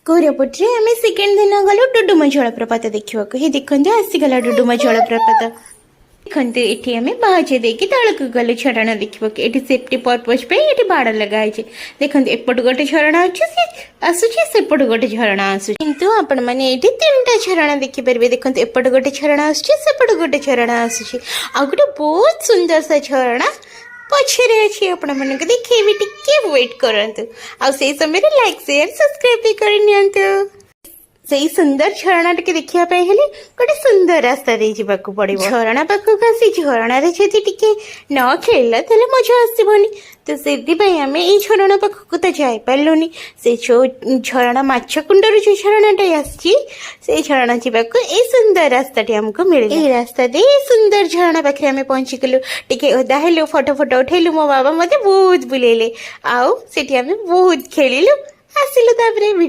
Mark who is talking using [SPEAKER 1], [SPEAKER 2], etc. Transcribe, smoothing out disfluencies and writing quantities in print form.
[SPEAKER 1] କୋରାପୁଟରେ ଆମେ ସେକେଣ୍ଡ ଦିନ ଗଲୁ ଡୁଡୁମା ଜଳପ୍ରପାତ ଦେଖିବାକୁ। ହେ ଦେଖନ୍ତୁ, ଆସିଗଲା ଡୁଡୁମା ଜଳପ୍ରପାତ। ଦେଖନ୍ତୁ, ଏଠି ଆମେ ପାହାଚ ଦେଇକି ତଳକୁ ଗଲୁ ଝରଣା ଦେଖିବାକୁ। ଏଠି ସେଫ୍ଟି ପର୍ପଜ ପାଇଁ ଏଠି ବାଡ଼ ଲଗା ହେଇଛି। ଦେଖନ୍ତୁ, ଏପଟୁ ଗୋଟେ ଝରଣା ଅଛି, ସେ ଆସୁଛି, ସେପଟୁ ଗୋଟେ ଝରଣା ଆସୁଛି। କିନ୍ତୁ ଆପଣମାନେ ଏଇଠି ତିନିଟା ଝରଣା ଦେଖିପାରିବେ। ଦେଖନ୍ତୁ, ଏପଟୁ ଗୋଟେ ଝରଣା ଆସୁଛି, ସେପଟୁ ଗୋଟେ ଝରଣା ଆସୁଛି, ଆଉ ଗୋଟେ ବହୁତ ସୁନ୍ଦର ସା ଝରଣା ପଛରେ ଅଛି। ଆପଣମାନଙ୍କୁ ଦେଖେଇବି, ଟିକେ ୱେଟ୍ କରନ୍ତୁ। ଆଉ ସେଇ ସମୟରେ ଲାଇକ୍, ସେୟାର, ସବସ୍କ୍ରାଇବ୍ ବି କରିନିଅନ୍ତୁ। ସେଇ ସୁନ୍ଦର ଝରଣା ଟିକେ ଦେଖିବା ପାଇଁ ହେଲେ ଗୋଟେ ସୁନ୍ଦର ରାସ୍ତା ଦେଇ ଯିବାକୁ ପଡିବ। ଝରଣା ପାଖକୁ ଆସି ଝରଣାରେ ଯଦି ଟିକେ ନ ଖେଳିଲା, ତାହେଲେ ମଜା ଆସିବନି। ତ ସେଥିପାଇଁ ଆମେ ଏଇ ଝରଣା ପାଖକୁ ତ ଯାଇପାରିଲୁନି। ସେ ଯୋଉ ଝରଣା, ମାଛ କୁଣ୍ଡରୁ ଯୋଉ ଝରଣାଟା ଆସିଛି, ସେଇ ଝରଣା ଯିବାକୁ ଏଇ ସୁନ୍ଦର ରାସ୍ତାଟି ଆମକୁ ମିଳିଲା। ଏଇ ରାସ୍ତା ଦେଇ ଏଇ ସୁନ୍ଦର ଝରଣା ପାଖରେ ଆମେ ପହଞ୍ଚିଗଲୁ। ଟିକେ ଓଦା ହେଲୁ, ଫଟୋ ଫଟୋ ଉଠେଇଲୁ। ମୋ ବାବା ମତେ ବହୁତ ବୁଲେଇଲେ ଆଉ ସେଠି ଆମେ ବହୁତ ଖେଳିଲୁ, ଆସିଲୁ। ତାପରେ